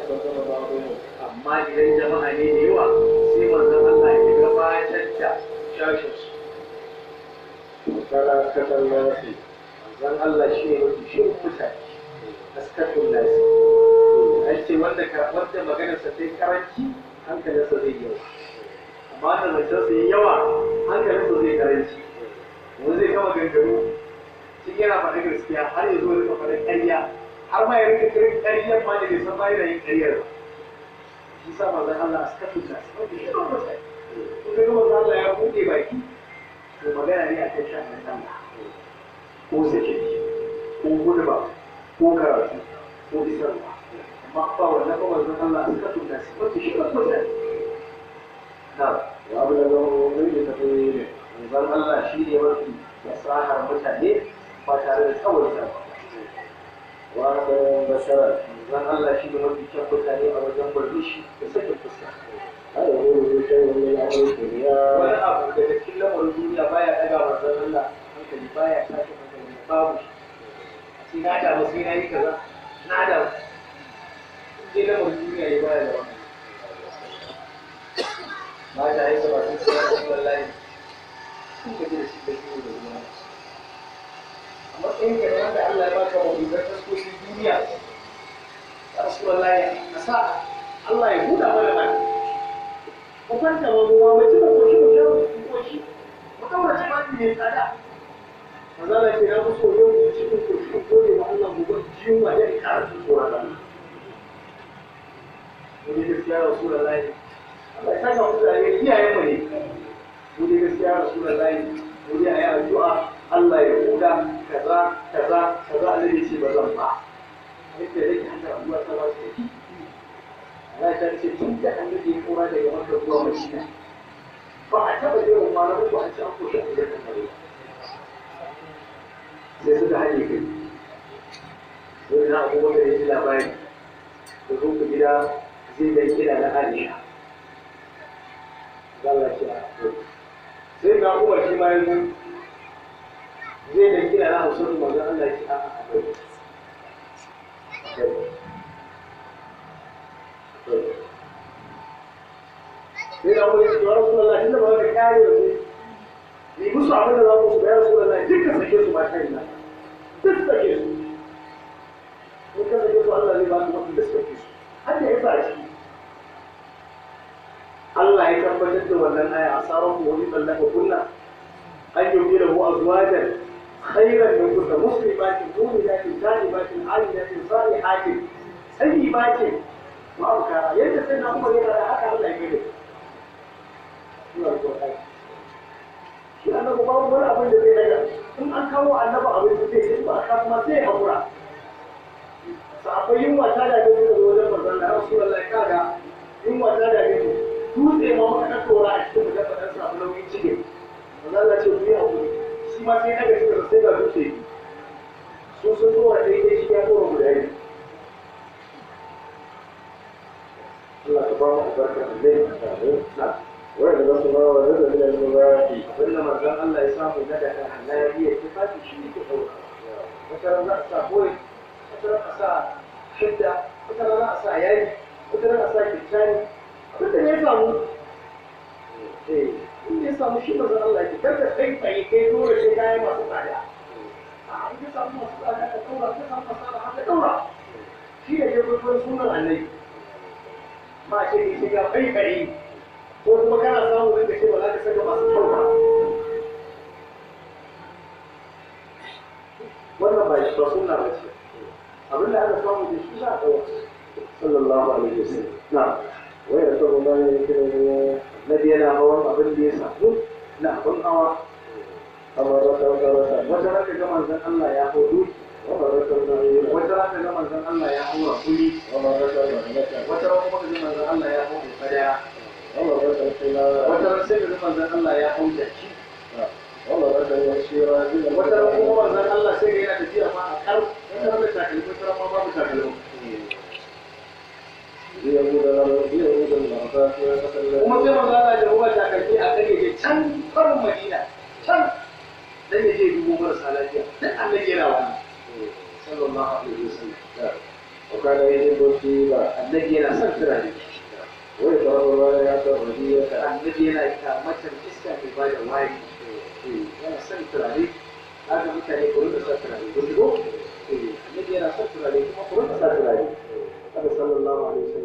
تقدم بعضهم. Amma idan jama'a ne da yawa, sai manzon Allah ya gabatar da shashinsu. وكان أسكت الناس. Manzon Allah shi ne mafi shirin mutane, askatun nasi. An ce wanda wanda maganarsa ta yi karanci, hankalinsa zai yawa, amma wanda zancensa yi yawa, hankalinsa zai karanci. Wani zai kama gangaro tun yana faɗa gaskiya har ya zo ya rika faɗa ƙarya, har ma ya rika kiran ƙaryar ma da bai san ma yana yin ƙaryar ba. Shi sa manzon Allah askatun nasi, mafi shirin mutane. In ka ga manzon Allah ya buɗe baki, to magana ne akan sha'anin Allah, ko zikiri, ko gulba, ko karatu, ko isarwa. Amma ba wannan ba, manzon Allah askatun nasi, mafi shirin mutane na. وأبلغه غير تطويله. Manzon Allah shi ne mafi fasahar mutane ba tare da tsawaita ba. وأحسنهم بشرا. Manzon Allah shi ne mafi kyan mutane a wajen murmushi da sakin fuska. لا يقوله شيء من أمر الدنيا. Wani abu daga cikin lamarin duniya baya ɗaga manzon Allah hankali, baya tashi hankali, babu shi. Sai na damu, sai na yi kaza, na damu. In dai lamarin duniya ne, baya da wannan. Mata haisa ba sun ce ya Rasulullahi, sun gaji da shi da shi da ruwa. A matsayin ka na wanda Allah ya baka mabudan taskokin duniya, ya Rasulullahi, a sa Allah ya buɗa mana mana. Mu kwanta ma mu mu ci, mu koshi, mu sha, mu koshi, mu ɗaura tufafi mai tsada. Manzo Allah ce na fi so yau in ci in koshi in gode wa Allah, gobe in ji yunwa dan in ƙara jin tsoron Allah. Mu dai gaskiya Rasulullahi, Allah ya saka musu da alheri, iyayen mu ne. Mu dai gaskiya Rasulullahi, mu dai ayi addu'a Allah ya buɗa kaza kaza kaza. Allah ya ce ba zan ba. Yadda nake haka rayuwa ta ba su tafi. Allah ta ce tun da annabi ya kora daga Makka zuwa Madina, ba a taɓa jerin kwana 3 an ci an koshi a gidan annabi. Sai suka haɗe kai. Sai na Abubakar ya ji labari da zo ku gida zai da kira na Aisha. Allah ce a sai ga Umar shi ma yanzu zai da kira na Hausa, manzon Allah ya ce a'a, a bari. Sai da Umar ya ce wa Rasulullah, tunda ba ka kare mu ni musu abin da za mu su bayar, Rasulullah, dukkan sake su ba ta yi duk sake su. In ka sake su, Allah zai ba su mafi da suka fi su har da ya sa shi. Allah ya tabbatar da wannan aya a tsaron ku wani tsallaka kunna an yi lahu azwajan khairan min kunna, muslimatin, mu'minatin, talibatin, alimatin, salihatin, sayyibatin wa abkara. Yadda sai na Umar ya faɗa, haka Allah ya gode. Ina da shi annabi babu wani abin da zai daga. In an kawo annabi abin da zai ci, ba a kawo ma sai haƙura. Sahabbai yunwa ta dame su, da wajen manzon Allah, Rasulullahi, kaga yunwa ta dame mu, dutse ma muka ɗan ɗora a cikin mu dan ɗan samu nauyin cikin. Manzon Allah ce ku yi haƙuri. Shi ma sai daga cikin sai ga dutse, su sun ɗora daidai, shi ya ɗora guda biyu. Allah ka ba mu albarka annabi na. ويلبس ما وجد من المباح. Abinda manzon Allah ya samu na daga halaliya tufafi shi ne ke ɗauka. Wata ran za a sa boye, wata ran a sa shidda, wata ran za a sa yayi, wata ran a sa kirtani, abinda ya samu. Eh, inda ya samu shi manzon Allah yake. Kar ka kai tsaye kai dole sai kayan masu tsada. A in ka samu masu tsada ka ɗaura, ka samu masu tsada ka ɗaura. Shi ne ke kwaikwayon sunan annabi. Ma ce ni sai ka kai tsaye, ko kuma kana samu wanda ce ba za ka saka masu kyau ba. Wannan ba shi ba sunna ba ce. Abin da aka samu da shi za a ɗaura, sallallahu alaihi wasallam na. ويركب ما يمكنه. Annabi yana hawan abin da ya samu na abin hawa. فمرة فرسا. Wata raka ga manzon Allah ya hau doki. ومرة بعيرا. Wata raka ga manzon Allah ya hau rakumi. ومرة بغلة. Wata raka kuma ga manzon Allah ya hau alfadaya. ومرة حمارا. Wata ran sai ga manzon Allah ya hau jaki. ومرة يمشي راجلا. Wata ran kuma manzon Allah sai ga yana tafiya ma a kar, wata ran da takalmi, wata ran ma babu takalmi. ليعود المرضى ويتخلى. Kuma sai manzon Allah ya ruwa takalmi a kan yaje can farin Madina can dan ya je dubo marasa lafiya. Duk annabi yana wannan, sallallahu alaihi wasallam. وكان يحب الطيب. Annabi yana son turare. ويكره الرائحة الرديئة. Annabi yana kyamatar iska mai ba da wari. Yana son turare, haka mutane ku rinka sa turare, ku shigo. Annabi yana son turare kuma ku rinka sa turare, haka sallallahu alaihi wasallam.